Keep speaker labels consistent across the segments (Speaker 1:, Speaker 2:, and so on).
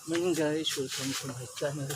Speaker 1: Morning, guys, welcome to my channel.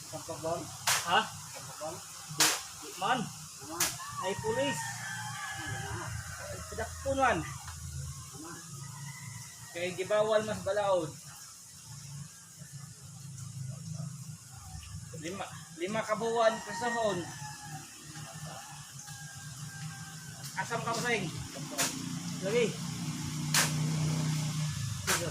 Speaker 2: Kampabon?
Speaker 1: Ha?
Speaker 2: Kampabon?
Speaker 1: Di, di man.
Speaker 2: Naman.
Speaker 1: Ay pulis. Pinakpon man.
Speaker 2: Naman.
Speaker 1: Kay gibawal mas balaod. 5 ka buwan presahon. Asam ka pasing? Lagi. Sige.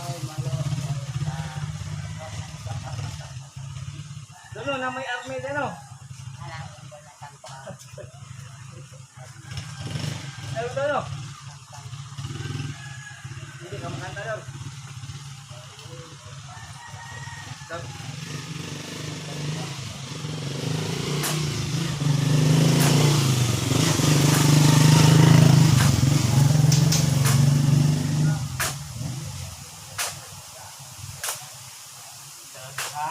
Speaker 2: Ay, malo.
Speaker 1: Doon na may army din, no?
Speaker 2: Alam ko na kampa.
Speaker 1: Ano doon, no? Hindi ka makanta doon. Daw. Ha?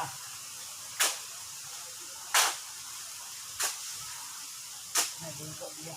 Speaker 2: Naging ko diya.